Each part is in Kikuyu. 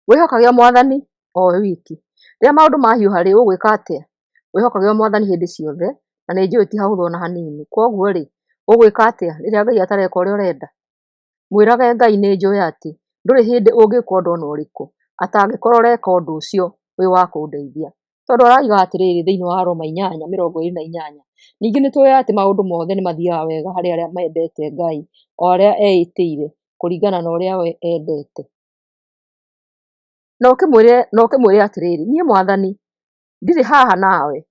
Wĩhokage o Mwathani o we wiki. Rĩrĩa maũndũ mahiũha-rĩ, ũgwĩka atĩa? Wĩhokage o Mwathani hĩndĩ ciothe, na nĩnjũĩ ti hahũthũ ona hanini. Kwoguo-rĩ, ũgwĩka atĩa rĩrĩa Ngai atareka ũrĩa ũrenda? Mwĩrage Ngai nĩnjũĩ atĩ ndũrĩ hĩndĩ ũngĩka ũndũ ona ũrĩkũ atangĩkorwo ũreka ũndũ ũcio wĩ wa kũndeithia. Tondũ arauga atĩrĩrĩ thĩinĩ wa Roma 8:28, ningĩ nĩtũĩ atĩ maũndũ mothe nĩmathiaga wega harĩ arĩa mendete Ngai, o arĩa eĩtĩire kũringana na ũrĩa we endete. Na ũkĩmwĩre atĩrĩrĩ, niĩ Mwathani ndirĩ haha nawe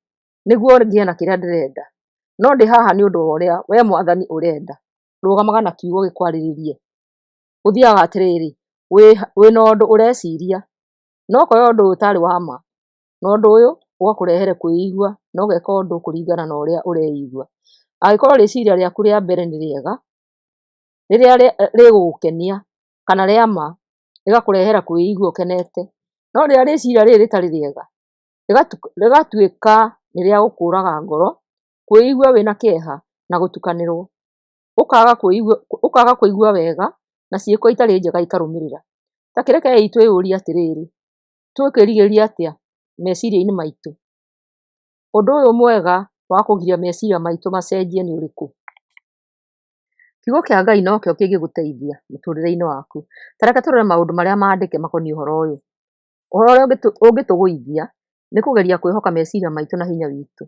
nĩguo ngĩe na kĩrĩa ndĩrenda, no ndĩ haha nĩ ũndũ wa ũrĩa we Mwathani ũrenda. Rũgamaga na kiugo gĩkwarĩrĩrie. Gũthiaga atĩrĩrĩ, wĩna ũndũ ũreciria, no ũkoya ũndũ ũyũ ũtarĩ wa ma, na ũndũ ũyũ ũgakũrehere kwĩigua na ũgeka ũndũ kũringana na ũrĩa ũreigua. Angĩkorwo rĩciria rĩaku rĩa mbere nĩ rĩega, rĩrĩa rĩgũgũkenia kana rĩa ma, rĩgakũrehera kwĩigua ũkenete, no rĩrĩa rĩciria rĩrĩ rĩtarĩ rĩega, rĩgatuĩka nĩ rĩa gũkũraga ngoro, kwĩigua wĩna kĩeha na gũtukanĩrwo, ũkaga kũigua wega na ciĩko itarĩ njega ikarũmĩrĩra. Ta kĩrekei twĩyũrie atĩrĩrĩ, tũkwĩrigĩrĩria atĩa meciria-inĩ maitũ? Ũndũ ũyũ mwega wa kũgiria meciria maitũ macenjie nĩ ũrĩkũ? Kiugo kĩa Ngai nokĩo kĩngĩgũteithia mũtũrĩre-inĩ waku. Ta reke tũrore maũndũ marĩa mandĩke makoniĩ ũhoro ũyũ. Ũhoro ũrĩa ũngĩtũgũithia nĩ kũgeria kwĩhoka meciria maitũ na hinya witũ.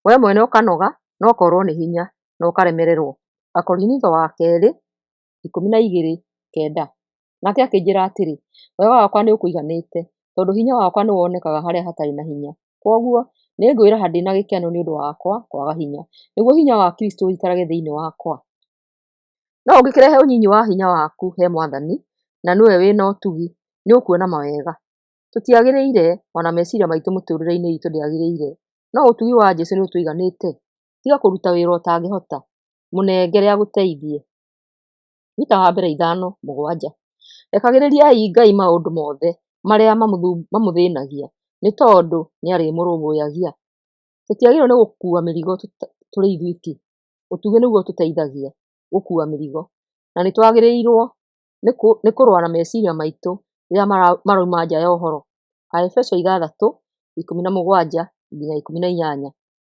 We mwene ũkanoga na ũkorwo nĩ hinya na ũkaremererwo. Akorinitho wa kerĩ 12:9. Nake akĩnjĩra atĩrĩ, wega wakwa nĩũkũiganĩte, tondũ hinya wakwa nĩwonekaga harĩa hatarĩ na hinya. Kwoguo nĩngwĩraha ndĩ na gĩkeno nĩ ũndũ wakwa kwaga hinya, nĩguo hinya wa Kristũ ũikarage thĩinĩ wakwa. No ũngĩkĩrehe ũnyinyi wa hinya waku he Mwathani, na nĩwe wĩna ũtugi, nĩũkuona mawega. Tũtiagĩrĩire, ona meciria maitũ mũtũrĩre-inĩ itũ ndĩagĩrĩire, no ũtugi wa Jesũ nĩũtũiganĩte. Tiga kũruta wĩra ũtangĩhota, mũnengere agũteithie. Peter wa mbere 5:7. Rekagĩrĩriai Ngai maũndũ mothe marĩa mamũthĩnagia, nĩ tondũ nĩarĩmũrũmbũyagia. Tũtiagĩrĩirwo nĩ gũkua mĩrigo tũrĩ ithuiki. Ũtugi nĩguo ũtũteithagia gũkua mĩrigo, na nĩtwagĩrĩirwo nĩ kũrũa na meciria maitũ rĩrĩa marauma nja ya ũhoro. Aefeso 6:17-18.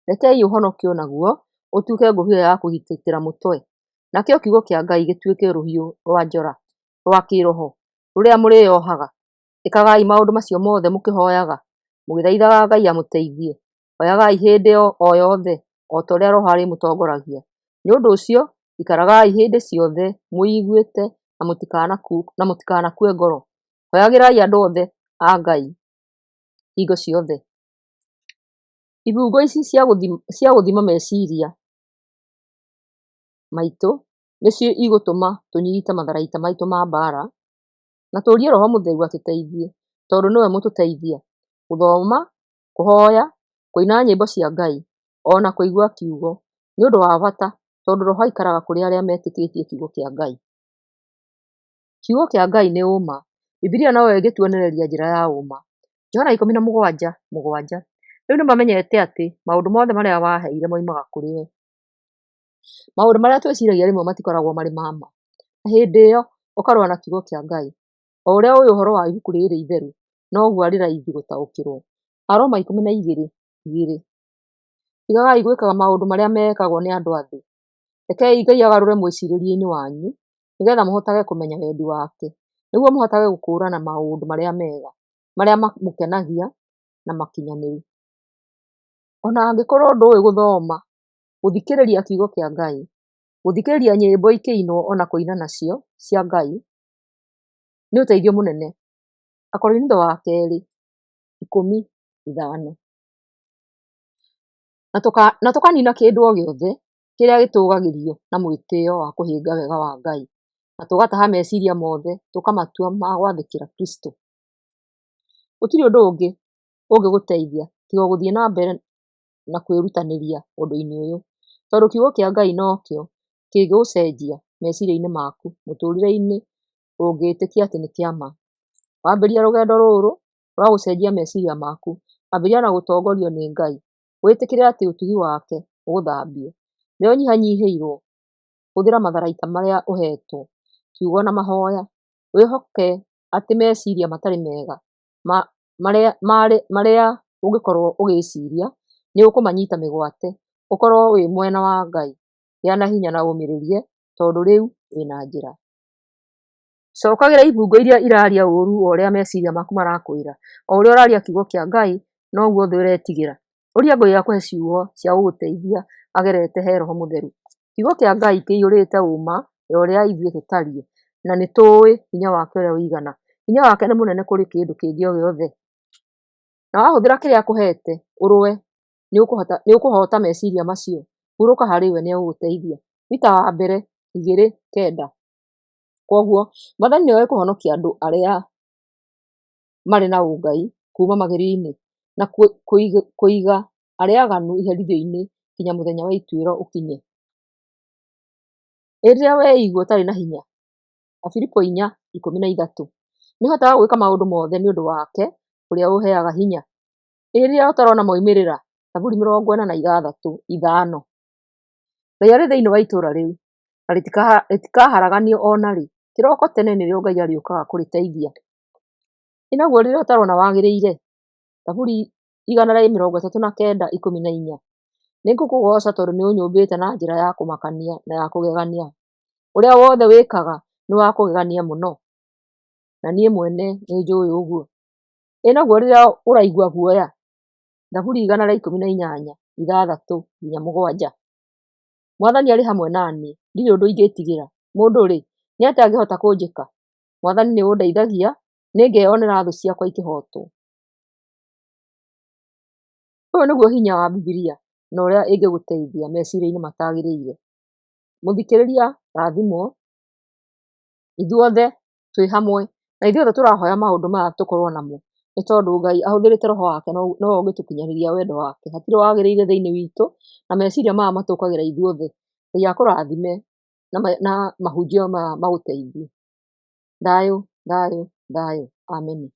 Rekei ũhonokio naguo ũtuĩke ngũbia ya kũgitĩra mũtwe, nakĩo kiugo kĩa Ngai gĩtuĩke rũhiũ rwa njora rwa kĩĩroho rũrĩa mũrĩĩohaga. Ĩkagai maũndũ macio mothe mũkĩhoyaga, mũgĩthaithaga Ngai amũteithie. Hoyagai hĩndĩ o yothe o ta ũrĩa Roho arĩmũtongoragia. Nĩ ũndũ ũcio, ikaragai hĩndĩ ciothe mwĩiguĩte na mũtikanakue ngoro. Hoyagĩrai andũ othe a Ngai hingo ciothe. Ibungo ici cia gũthima meciria maitũ nĩcio igũtũma tũnyite matharaita maitũ ma mbaara na tũrie Roho Mũtheru atũteithie tondũ nĩwe mũtũteithia. Gũthoma, kũhoya, kũina nyĩmbo cia Ngai ona kũigua kiugo nĩ ũndũ wa bata tondũ Roho aikaraga kũrĩ arĩa metĩkĩtie kiugo kĩa Ngai. Kiugo kĩa Ngai nĩ ũma. Bibilia noyo ĩngĩtuonereria njĩra ya ũma. Johana 17:7. Rĩu nĩmamenyete atĩ maũndũ mothe marĩa waheire moimaga kũrĩ we. Maũndũ marĩa twĩciragia rĩmwe matikoragwo marĩ ma ma, na hĩndĩ ĩyo ũkarũa na kiugo kĩa Ngai. O ũrĩa ũĩ ũhoro wa ibuku rĩrĩ itheru, noguo arĩ raithi gũtaũkĩrwo. Aroma 12:2. Tigagai gwĩkaga maũndũ marĩa mekagwo nĩ andũ a thĩ. Rekei Ngai agarũre mwĩcirĩrie-inĩ wanyu, nĩgetha mũhotage kũmenya wendi wake, nĩguo mũhotage gũkũũrana maũndũ marĩa mega, marĩa mamũkenagia na makinyanĩru. Ona angĩkorwo ndũĩ gũthoma, gũthikĩrĩria kiugo kĩa Ngai, gũthikĩrĩria nyĩmbo ikĩinwo ona kũina nacio cia Ngai nĩ ũteithio mũnene. Akorinitho wa kerĩ 10:5. Na tũkanina kĩndũ o gĩothe kĩrĩa gĩtũũgagĩrio na mwĩtĩĩo wa kũhĩnga wega wa Ngai, na tũgataha meciria mothe tũkamatua ma gwathĩkĩra Kristũ. Gũtirĩ ũndũ ũngĩ ũngĩgũteithia tiga gũthiĩ na mbere na kwĩrutanĩria ũndũ-inĩ ũyũ, tondũ kiugo kĩa Ngai nokĩo kĩngĩgũcenjia meciria-inĩ maku mũtũrĩre-inĩ ũngĩtĩkia atĩ nĩ kĩa ma. Wambĩrĩria rũgendo rũrũ rwa gũcenjia meciria maku, ambĩrĩria na gũtongorio nĩ Ngai, wĩtĩkĩre atĩ ũtugi wake ũgũthambie. Rĩrĩa ũnyihanyihĩirwo, hũthĩra matharaita marĩa ũhetwo, kiugo na mahoya. Wĩhoke Atĩ meciria matarĩ mega marĩa ũngĩkorwo ũgĩciria nĩ ũkũmanyita mĩgwate, ũkorwo wĩ mwena wa Ngai. Gĩa na hinya na ũmĩrĩrie tondũ rĩu wĩna njĩra. Cokagĩra ibungo iria iraria ũru wa ũrĩa meciria maku marakwĩra. O ũrĩa ũraria kiugo kĩa Ngai, noguo thũ ĩretigĩra. Ũria Ngai akũhe ciugo cia gũgũteithia agerete he Roho Mũtheru. Kiugo kĩa Ngai kĩiyũrĩte ũma ya ũrĩa ithuĩ tũtariĩ, na nĩ tũĩ hinya wake ũrĩa ũigana. Hinya wake nĩ mũnene kũrĩ kĩndũ kĩngĩ o gĩothe. Na wahũthĩra kĩrĩa akũhete ũrũe, nĩ ũkũhota meciria macio. Hurũka harĩ we nĩ egũgũteithia. Peter wa mbere 2:9. Kwoguo Mwathani nĩoĩ kũhonokia andũ arĩa marĩ na ũngai kuma magerio-inĩ na kũiga arĩa aganu iherithio-inĩ nginya mũthenya wa ituĩro ũkinye. Ĩ rĩrĩa weigua ũtarĩ na hinya? Afilipo 4:13. Nĩhotaga gwĩka maũndũ mothe nĩ ũndũ wake ũrĩa ũheaga hinya. Ĩ rĩrĩa ũtarona moimĩrĩra? Thaburi 46:5. Ngai arĩ thĩinĩ wa itũũra rĩu, na rĩtikaharaganio o na rĩ. Kĩroko tene nĩrĩo Ngai arĩũkaga kũrĩteithia. Ĩ naguo rĩrĩa ũtarona wagĩrĩire? Thaburi 139:14. Nĩngũkũgooca tondũ nĩũnyũmbĩte na njĩra ya kũmakania na ya kũgegania. Ũrĩa wothe wĩkaga nĩ wa kũgegania mũno, na niĩ mwene nĩnjũĩ ũguo. Ĩ naguo rĩrĩa ũraigua guoya? Thaburi 118:6-7. Mwathani arĩ hamwe na niĩ, ndirĩ ũndũ ingĩtigĩra. Mũndũ-rĩ, nĩ atĩa angĩhota kũnjĩka? Mwathani nĩ ũndeithagia, nĩngeyonera thũ ciakwa ikĩhootwo. Ũyũ nĩguo hinya wa Bibilia na ũrĩa ĩngĩgũteithia meciria-inĩ matagĩrĩire. Mũthikĩrĩria rathimwo, ithuothe twĩ hamwe na ithuothe tũrahoya maũndũ maya tũkorwo namo, nĩ tondũ Ngai ahũthĩrĩte roho wake nowe ũngĩtũkinyanĩria wendo wake. Hatirĩ wagĩrĩire thĩinĩ witũ na meciria maya matũkagĩra ithuothe. Ngai akũrathime na mahunjio maya magũteithie. Thayũ, thayũ, thayũ. Ameni.